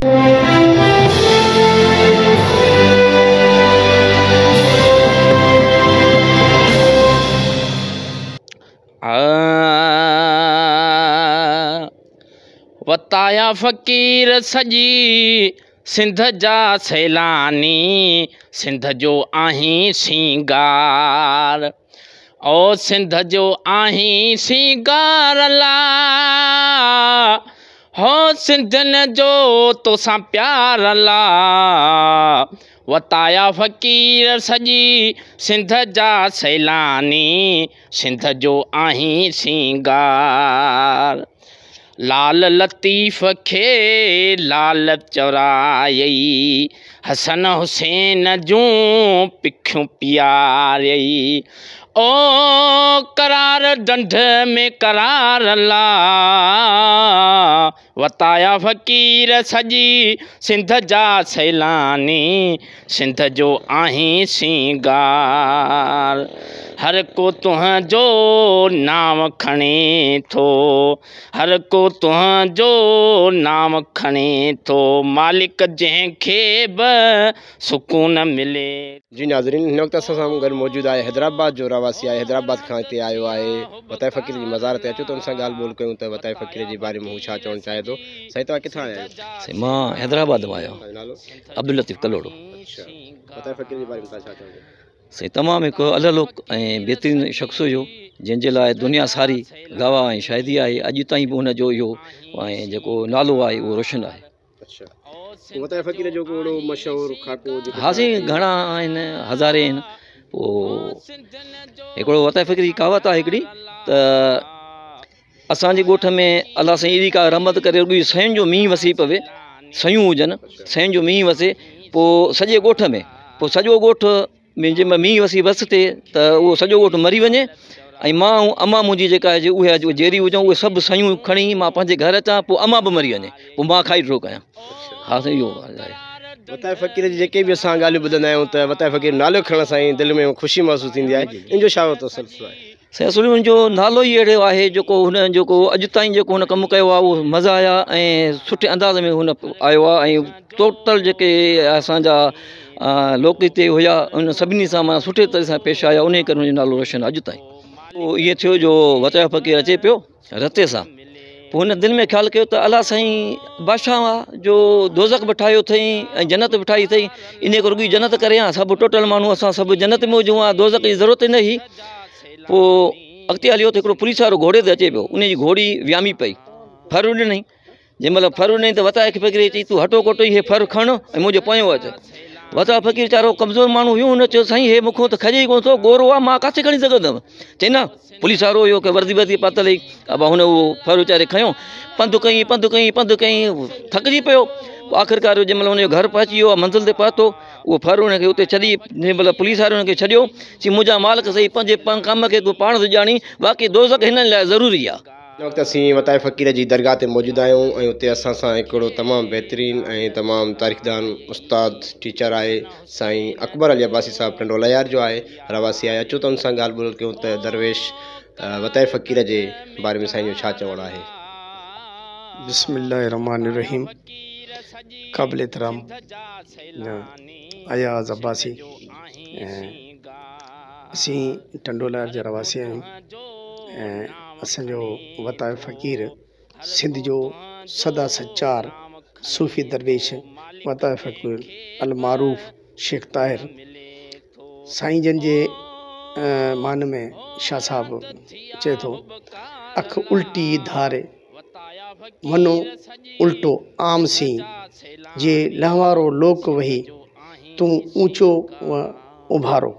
وتايا فقير سڄي سنڌ جا سيلاني، سنڌ جو آهين سينگار، او سنڌ جو آهين سينگار لا، هو سنڌين جو توسان پيار لا. وتايا فقير سڄي سنڌ جا سيلاني، سنڌ جو آهين سينگار. لال لطيف کي لال چورائي، حسن حسين جون پکيون پياريئي، او قرار ڍنڍ ۾ قرار لا. وتايا فقير سڄي سنڌ جا سيلاني، سنڌ جو آهين سينگار. هر ڪو تنهنجو نانءُ کڻي ٿو، هر ڪو تنهنجو نانءُ کڻي ٿو، مالڪ جنهن کي به سڪون ملي. جي ناظرين، هن وقت اسان سان گڏ موجود آهي حيدرآباد جو رهواسي آهي، حيدرآباد کان هتي آيو آهي وتائي فقير جي مزار تي. اچو ته ان سان ڳالهه ٻولهه ڪيون ته وتائي فقير جي باري ۾ هو ڇا چوڻ چاهي ٿو. سائين، توهان ڪٿان آيا آهيو؟ سائين، مان حيدرآباد مان آيو. توهان جو نالو؟ عبداللطيف ڪلهوڙو. اڇا، وتائي فقير جي باري ۾ توهان ڇا چوندو؟ سائين، تمام هڪ الهلوڪ ۽ بهترين شخص هيو، جنهن جي لاء دنيا ساري گواهه ۽ شاهدي آهي. اڄ تائين به هن جو اهو ۽ جيڪو نالو آهي اهو روشن آهي. اڇا، وتائي فقير جو ڪو اهڙو مشهور خاڪو جيڪو؟ ها سائين، گهڻا آهن، هزارين آهن. پوءِ هڪڙو وتائي فقير جي ڪهاوت آهي هڪڙي ته اسان جي ڳوٺ ۾ الله سائين اهڙي ڪا رحمت ڪري، رڳو سين جو مينهن وسي پوي، سيون هجن، سين جو مينهن وسي، پوءِ سڄي ڳوٺ ۾ پوءِ سڄو ڳوٺ ۾ جنهن مهل مينهن وسي بس ٿئي ته اهو سڄو ڳوٺ مري وڃي ۽ مان ۽ امان منهنجي جيڪا آهي اها جيئري هجون، اهي سڀ سيون کڻي مان پنهنجي گهر اچان، پوءِ امان به مري وڃي، پوءِ مان کائي ڍو ڪيان. ها سائين، اهو آهي. وتائي فقير جي جيڪي به اسان ڳالهيون ٻڌندا آهيون ته وتائي فقير نالو کڻڻ سان ئي دل ۾ خوشي محسوس ٿيندي آهي، ان جو ڇا تسلسل آهي؟ سائين، اصل ۾ هن جو نالو ئي اهڙو آهي، جيڪو هن جيڪو اڄ تائين جيڪو هن ڪم ڪيو آهي اهو مزا آيا ۽ سٺي انداز ۾ هن آيو آهي ۽ ٽوٽل جيڪي اسانجا لوڪ هتي هئا ان سڀني سان معنيٰ سٺي طرح سان پيش آيا، ان ڪري هن جو نالو روشن اڄ تائين. پوءِ ائين ٿيو جو وتايو فقير اچي پيو رتي سان. پوءِ هن دل ۾ خيال ڪيو ته الله سائين بادشاهه آهي جو دوزخ به ٺاهيو اٿئي ۽ جنت به ٺاهي اٿئي، ان ڪري رڳي جنت ڪري ها، سڀ ٽوٽل ماڻهو اسان سڀ جنت ۾ هجون ها، دوزخ جي ضرورت ئي نه هئي. پوءِ اڳتي هليو ته هڪڙو پوليس وارو گهوڙي تي اچي پيو، ان جي گهوڙي ويامي پئي، ڦر ڏنئي. جنهن مهل ڦر ڏنئي ته وتائي فقير چئي، تون هٽو ڪوٽو هي ڦر کڻ ۽ منهنجو پويون اچ. وتايو فقير ويچارو ڪمزور ماڻهو هيو، هن چيو، سائين، هي مون کان ته کڄي ئي ڪونه ٿو، ڳورو آهي، مان ڪاٿي کڻي سگهندم؟ چئي نه، پوليس وارو هيو ڪي وردي وردي پاتل هئي. ابا، هن اهو ڦر ويچاري کنيو، پنڌ ڪئين، پنڌ ڪئين، پنڌ ڪئين، ٿڪجي پيو. آخرڪار جنهن مهل هن جو گهر پهچي ويو، منزل تي پهتو، اهو ڦر هن کي اتي ڇڏي، جنهن مهل پوليس واري هن کي ڇڏيو، چئي، منهنجا مالڪ صحيح، پنهنجي ڪم کي تون پاڻ ٿو ڄاڻي، باقي دوزخ هنن لاءِ ضروري آهي. هن وقت اسين وتائي فقير جي درگاهه تي موجود آهيون ۽ اتي اسان سان هڪڙو تمام بهترين ۽ تمام تاريخدان استاد ٽيچر آهي، سائين اڪبر علي عباسي صاحب ٽنڊو الهيار جو آهي رهواسي آهي. اچو ته ان سان ڳالهه ٻولهه ڪيون ته درويش وتائي فقير جي باري ۾ سائين جو ڇا چوڻ آهي. بسم الله الرحمن الرحيم. قابل احترام اياز عباسي، ۽ اسين ٽنڊو الهيار جا رهواسي آهيون ۽ اسان جو وتايو فقير سنڌ جو سدا سچار صوفي درويش وتايو فقير المعروف شيخ طاهر سائين جن جي مان ۾ شاهه صاحب چئي ٿو، اک الٽي ڌاري منو الٽو عام سين، جي لهوارو لوڪ وهي تون اوچو و اڀارو.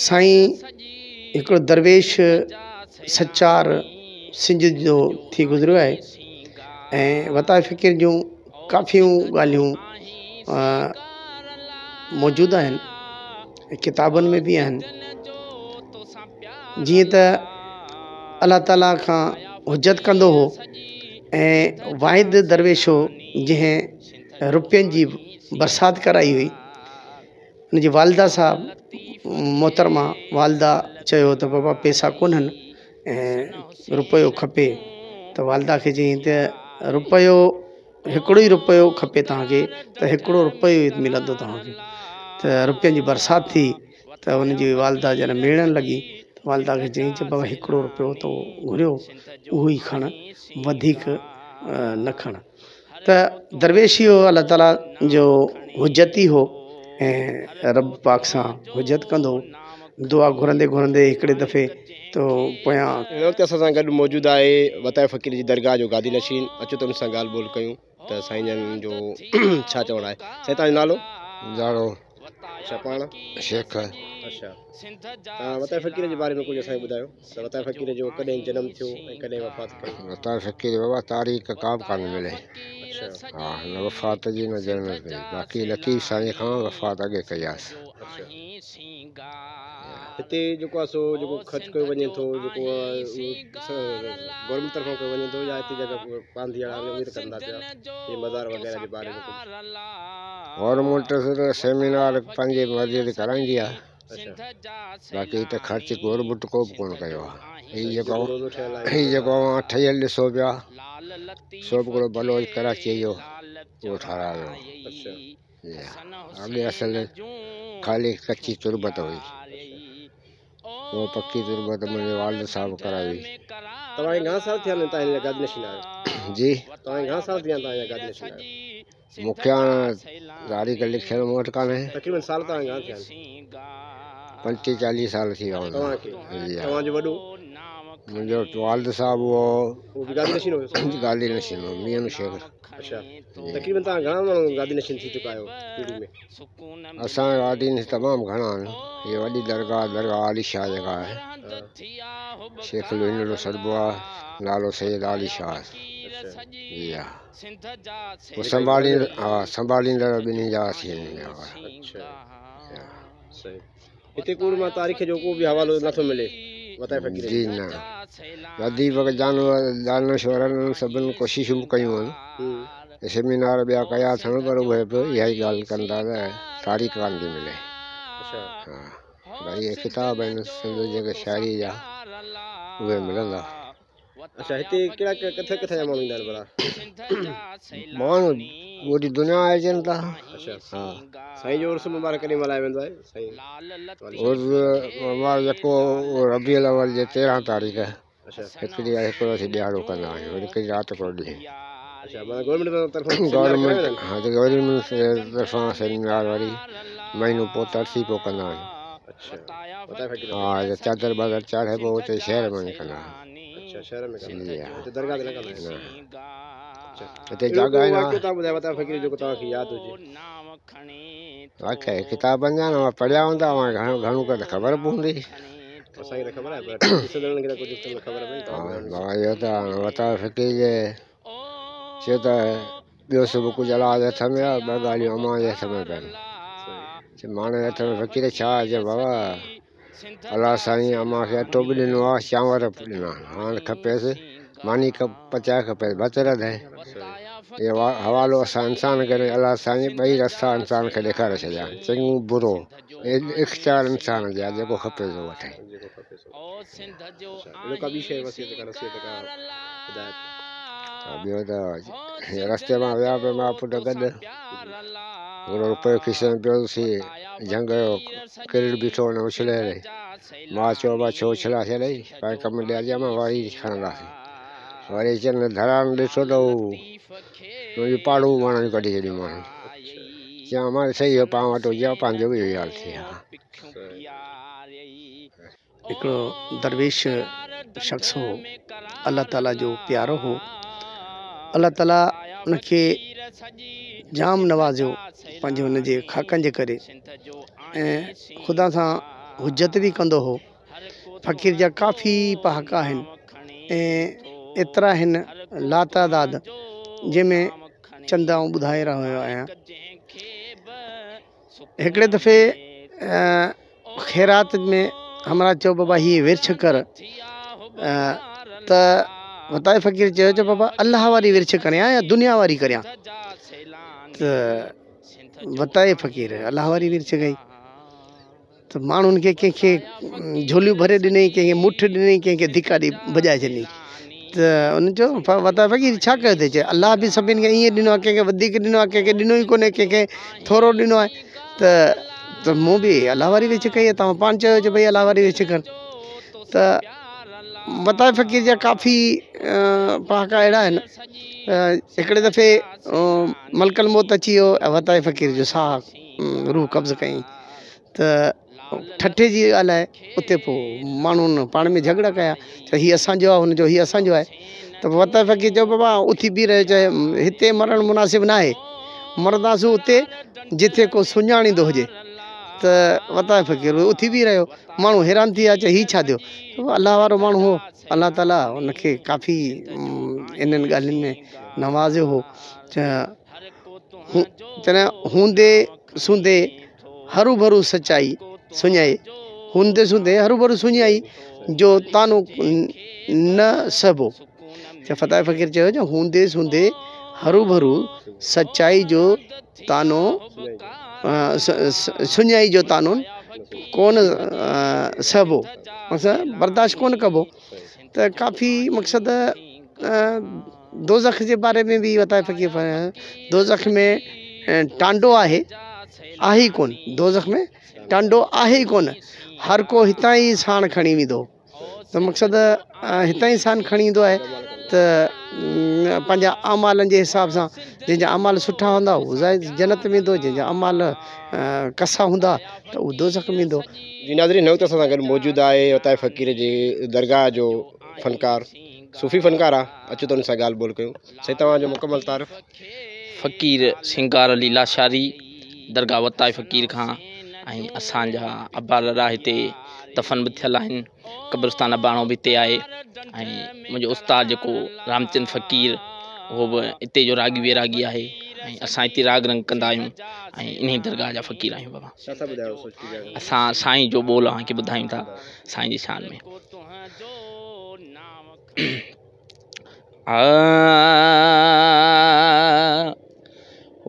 سائين هڪڙو درويش سچار سنڌ جو ٿي گذريو آهي ۽ وتائي فقير جون ڪافيون ڳالهيون موجود آهن، ڪتابن ۾ به آهن. جيئن ته الله تعاليٰ کان حجت ڪندو هو ۽ واحد درويش هو جنهن رپين جي برسات ڪرائي هئي. هن جي والده صاحب، محترمه والده چيو ته بابا، پئسا ڪونهن ۽ رپيو کپي، ته والده کي چيائين ته رپيو هڪڙو ئي رپيو کپي توهان کي ته هڪڙو رپيو ئي ملندو توهان کي. ته رپين جي برسات ٿي ته هن جي والده جڏهن ميڙڻ لڳي ته والده کي چيائين چي بابا هڪڙو رپيو تو گهريو اهو ئي کڻ وڌيڪ نه کڻ. ته درويش ئي هو الله تعاليٰ جو حجت ئي هو ۽ رب پاڪ سان حجت ڪندو هو. دعا گهرندي گهرندي هڪڙي دفعي تو پويان. هن وقت اسان سان گڏ موجود آهي وتائي فقير جي درگاهه جو گادي نشين. اچو ته ان سان ڳالهه ٻولهه ڪيون ته سائين جن جو ڇا چوڻ آهي. سائين توهان جو نالو؟ جاڙو. اڇا پاڻ؟ شيخ. اڇا توهان وتائي فقير جي باري ۾ ڪجهه اسان کي ٻڌايو ته وتائي فقير جو ڪڏهن جنم ٿيو ۽ ڪڏهن وفات ڪئي؟ وتائي فقير بابا تاريخ ڪا به ڪانه ملي. اڇا. ها نه وفات جي نه جنم جي، باقي لطيف سائين کان وفات اڳي ڪئي آس. اڇا هتي جيڪو آهي سو جيڪو خرچ ڪيو وڃي ٿو جيڪو گورنمينٽ طرفان ڪيو وڃي ٿو يا هتي جيڪا پانڌيئڙا آهن اهي ته ڪن ٿا پيا هي مزار وغيره جي باري ۾ ڪجهه؟ گورنمينٽ ته سيمينار پنهنجي مرضي تي ڪرائيندي آهي، باقي هتي خرچ گورنمينٽ ڪو به ڪونه ڪيو آهي. هي جيڪو هي جيڪو اوهان ٺهيل ڏسو پيا سو به هڪڙو بلوچ ڪراچيء جو اهو ٺهرايو. اڳي اصل خالي ڪچي تربت هئي، پوء پڪي تربت منهنجي والد صاحب ڪرائي هئي. توهان کي گهڻا سال ٿيا آهن توهان هن جا گادي نشين آهيو؟ جي. توهان کي گهڻا سال ٿيا آهن توهان جا گادي نشين آهيو؟ مون کي هاڻ تاريخ لکيل مون وٽ ڪانهي. تقريبن سال توهان کي گهڻا ٿيا آهن؟ 35 40 سال ٿي ويا هوندا. توهان کي؟ جي ها. توهان جو وڏو؟ منهنجو والد صاحب اهو اهو به گادي نشين هو؟ گادي نشين هو، ميان شيخ. اڇا تقريبن توهان گهڻا ماڻهو گادي نشين ٿي چڪا آهيو پيڙهي ۾؟ اسان گادي نشين تمام گهڻا آهن. هيء وڏي درگاهه درگاهه عالي شاهه جيڪا آهي، شيخ لوهينڙو سڏبو آهي، نالو سيد عالي شاهه. جي ها. پوء سنڀاليندڙ ها سنڀاليندڙ ٻنهي جا ٿي وڃن. اڇا صحيح. هتي ڪوڙ مان تاريخ جو ڪو به حوالو نٿو ملي وتائي فقير جي نه. اديب دانشورن سڀن ڪوششون به ڪيون آهن، سيمينار ٻيا ڪيا اٿن، پر اهي به اها ئي ڳالهه ڪن ٿا ته تاريخ ڪانه ٿي ملي. اڇا. ها ڀائي اهي ڪتاب آهن سنڌ جيڪي شاعري جا اهي ملندا. اڇا هتي ڪهڙا ڪٿي ڪٿي جا ماڻهو ايندا آهن ڀلا؟ ماڻهو پوري دنيا اچن ٿا. اڇا. ها. سائين جو عرس مبارڪ ڪڏهن ملهايو ويندو آهي؟ سائين عرس مبارڪ جيڪو ربيع الاول جي 13 تاريخ. اڇا. هڪڙي هڪڙو اسين ڏهاڙو ڪندا آهيون، وري هڪڙي رات هڪڙو ڏينهن. اڇا معنيٰ گورنمينٽ طرفان گورنمينٽ ها ته گورنمينٽ طرفان سيمينار وري مهينو پوء ترسي پوء ڪندا آهيون. اڇا وتائي فقير. ها چادر بادر چاڙهي پوء اتي شهر ۾ وڃي ڪندا آهيون. اڇا شهر ۾ ڪندا جي ها. هتي درگاهه تي نه ڪندا آهيون؟ نه. اڇا هتي جاڳ آهي نه. واقعو توهان ٻڌايو وتائي فقير جيڪو توهان کي ياد هجي. واقعي ڪتابن جا نه پڙهيا هوندا اوهان کي گهڻو گهڻو ڪري خبر به هوندي. اسان کي ته خبر آهي پر ڏسندڙن کي ته ڪجهه خبر پئي. ها بابا اهو ته هاڻي وتائي فقير جي چيو ته ٻيو سڀ ڪجهه الله جي هٿ ۾ آهي، ٻه ڳالهيون امان جي هٿ ۾ پين. چي ماڻهي هٿ ۾ فقير ڇا آهي؟ چي بابا الله سائين امان کي اٽو به ڏنو آهي، چانور به ڏنا آهن، هاڻ کپيس ماني پچائي کپيس ڀت رڌي. اهو حوالو اسان انسان کي ڏنو، الله سائين ٻئي رستا انسان کي ڏيکاري ڇڏيا آهن، چڱو برو اختيار انسان جي آهي، جيڪو کپي سو وٺي. ٻيو ته رستي مان ويا پئي مان پٽ گڏ، هڪڙو رپيو کيسي ۾ پيو سي جهنگ جو ڪرڙ بيٺو هن اڇلي ڏئي. مان چيو ابا ڇو اڇلا ڇڏئي، پنهنجي ڪم ڏي اچ مان وري کڻنداسين. وري چن ڌران ڏٺو ته هو منهنجون پاڙون وڻن ڪڍي ڇڏيون ماڻهن. چيان مان صحيح هو پاڻ وٽ هجي ها پنهنجو به اهو حال ٿئي ها. هڪڙو درويش شخص هو، الله تعاليٰ جو پيارو هو. الله تعاليٰ ان کي جام نوازيو پنهنجي هن جي خاڪن جي ڪري ۽ خدا سان حجت به ڪندو هو. فقير جا ڪافي پهاڪا آهن ۽ ايترا آهن لاتعداد جنهن ۾ چند آئون ٻڌائي رهيو آهيان. هڪڙي دفعي خيرات ۾ همراهه چيو بابا هيء ورڇ ڪر ته وتائي فقير چيو ته بابا الله واري ورڇ ڪريان يا دنيا واري ڪريان ته وتائي فقير الله واري ورڇ ڪئي ته ماڻهن کي ڪنهن کي جهوليون ڀري ڏنئي ڪنهن کي مٺ ڏنئي ڪنهن کي ڌڪا ڏئي ڀڄائي ڇڏيائين. त हुन चयो वताए फ़क़ीर छा कयो अथई? चए अलाह बि सभिनी खे ईअं ॾिनो आहे, कंहिंखे वधीक ॾिनो आहे, कंहिंखे ॾिनो ई कोन्हे, कंहिंखे थोरो ॾिनो आहे। त मूं बि अलाह वारी विछ कई आहे, तव्हां पाण चयो चए भई अलाह वारी विछ कर। त वताए फ़क़ीर जा काफ़ी पहाका अहिड़ा आहिनि। हिकिड़े दफ़े मलकल मौत अची वियो ऐं वताए फ़क़ीर जो साह रूह क़ब्ज़ कयईं। त ठठे जी ॻाल्हि आहे, उते पोइ माण्हुनि पाण में झगड़ा कया, त हीउ असांजो आहे, हुनजो हीउ असांजो आहे। त वताए फ़क़ीर चयो बाबा उथी बीह रहियो, चए हिते मरणु मुनासिब न आहे, मरंदासीं उते जिथे को सुञाणींदो हुजे। त वताए फ़क़ीर उथी बीह रहियो। माण्हू हैरान थी विया, चए हीउ छा थियो? अलाह वारो माण्हू हो, अलाह ताला हुनखे काफ़ी इन्हनि ॻाल्हियुनि में नवाज़ियो हो। चवंदा हूंदे सूंदे हरू भरू सचाई सुञाई, हूंदे सूंदे हरू भरू सुञाई जो तानो न सहिबो। त फताए फ़क़ीर चयो जो हूंदे सूंदे हरू भरू सचाई जो तानो सुञाई जो तानो कोन सहिबो, मक़सदु बर्दाश्त कोन कबो। त काफ़ी मक़सदु दोज़ख जे बारे में बि वताए फ़क़ीर दोज़ख में टांडो आहे, आहे ई कोन, दोज़ख में टांडो आहे ई कोन, हर को हितां ई साण खणी वेंदो। त मक़सदु हितां ई साण खणी ईंदो आहे। त पंहिंजा अमालनि जे हिसाब सां जंहिंजा अमाल सुठा हूंदा उहो जन्नत में ईंदो, जंहिंजा अमाल कसा हूंदा त उहो दोज़ख में ईंदो। जी नाज़रीन, हिन वक़्तु असां सां गॾु मौजूदु आहे वताए फ़क़ीर जे दरगाह जो फ़नकार, सूफ़ी फ़नकार आहे। अचो त हुन सां ॻाल्हि ॿोल कयूं। साईं, तव्हांजो मुकमल तारीफ़? फ़क़ीर सिंगार अली लाशारी, दरगाह वताए फ़क़ीर खां। ऐं असांजा अबा लॾा हिते दफ़न बि थियल आहिनि, क़ब्रिस्तान अबाणो बि हिते आहे। ऐं मुंहिंजो उस्ताद जेको रामचंद फ़क़ीर, उहो बि हिते जो रागी वैरागी आहे। ऐं असां हिते राग रंग कंदा आहियूं ऐं इन दरगाह जा फ़क़ीर आहियूं बाबा। असां साईं जो ॿोल तव्हांखे ॿुधायूं था साईं जी शान में।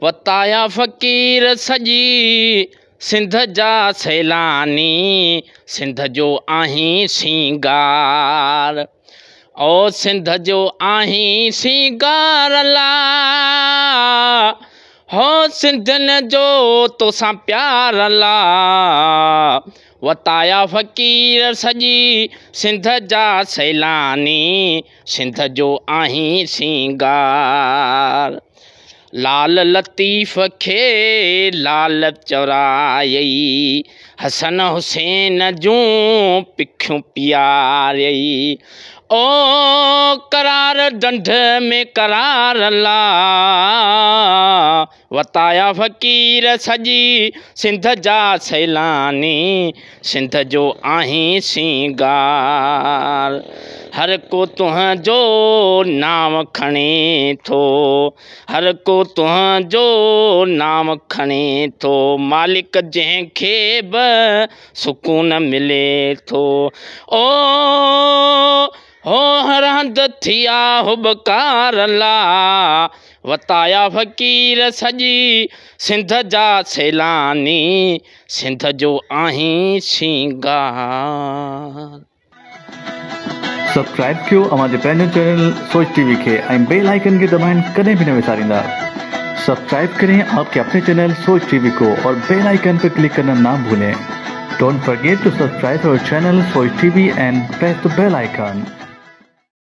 वताया फ़क़ीर सॼी सिंध जा सैलानी, सिंध जो आहीं सिंगार, ओ सिंध जो आहीं सिंगार ला, हो सिंधियुनि जो तोसां प्यार ला। वताया फ़क़ीर सॼी सिंध जा सैलानी, सिंध जो आहीं सिंगार। लाल लतीफ़ खे लाल चवरायई, हसन हुसैन जूं पिखियूं पीआरयई, ओ करार डंढ में करार ला। वताया फ़क़ीर सॼी सिंध जा सैलानी, सिंध जो आहीं सिंगार। हर को तुंहिंजो नाम खणे थो, हर को तुंहिंजो नाम खणे थो, मालिक जंहिंखे बि सुकून मिले थो। ओ हो हर हंधि थिया हुबकार ला। वताया फ़क़ीर सॼी सिंध जा सैलानी, सिंध जो आहीं सिंगार। सब्सक्राइब कयो अव्हांजे पंहिंजो चैनल सोच टीवी खे ऐं बेल आइकन खे दबाइण कॾहिं बि न विसारींदा। सब्सक्राइब करें आपके अपने चैनल सोच टीवी को और बेल आइकन पर क्लिक करना ना भूलें। Don't forget to subscribe our channel Soch TV and press the bell icon.